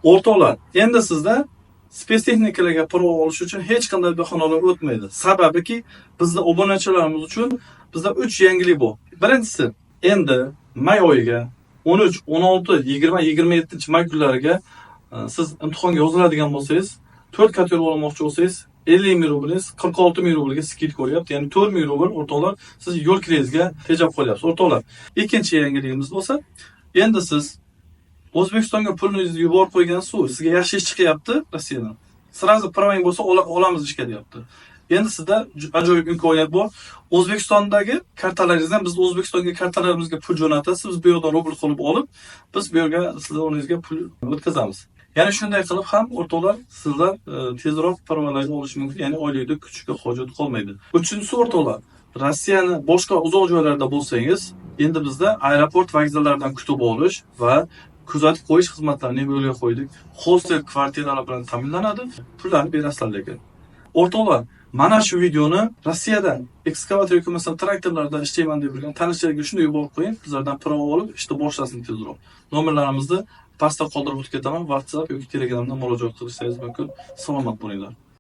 O'rtoqlar, endi sizda spetstexnikalarga prova olish uchun hech qanday bahonalar o'tmaydi. Sababiki, bizni obunachilarimiz uchun bizda 3 yangilik bor. Birinchisi, endi may oyiga 13, 16, 20, 27 may kunlariga siz imtihonga yoziladigan bo'lsangiz, 4 kategoriya olmoqchi bo'lsangiz, 50 ming rublingiz 46 ming rublga скидка olyapti. Ya'ni 4 ming rubl, o'rtoqlar, siz yo'l kirangizga tejab qolyapsiz. O'rtoqlar, ikkinchi yangiligimiz bo'lsa, endi siz O'zbekistonga pulingizni yuborib qo'ygansiz, sizga yaxshi ish chiqyapti Rossiyadan. Сразу права ng bo'lsa, olamiz ishga deyapti. Endi sizda ajoyib imkoniyat bor. O'zbekistondagi kartalaringizdan biz O'zbekistonga kartalarimizga pul jo'natasiz, biz bu yoqdan rubl qilib olib, biz bu yerga sizlar o'rningizga pul o'tkazamiz. Ya'ni shunday qilib ham, o'rtoqlar, sizlar tezroq права larni olish mumkin, ya'ni oylikda kutishga hojat qolmaydi. Uchinchisi, o'rtoqlar, Rossiyani boshqa uzoq joylarda bo'lsangiz, endi bizda aeroport vokzallaridan kutib olish va kuzatib qo'yish xizmatlarini yo'lga qo'ydik. Hostel kvartiralar bilan ta'minlanadi. Pullarni berasizlar lekin. O'rtoqlar, mana shu videoni Rossiyada ekskavator yoki bo'lmasa traktorlarda ishlayman deb yurgan tanishlarga shunday yuborib qo'ying, bizlardan prova olib, ishni boshlasin tezroq. Nomerlarimizni pastda qoldirib o'tib ketaman. WhatsApp yoki Telegramdan murojaat qilishingiz mumkin. Salomat bo'linglar.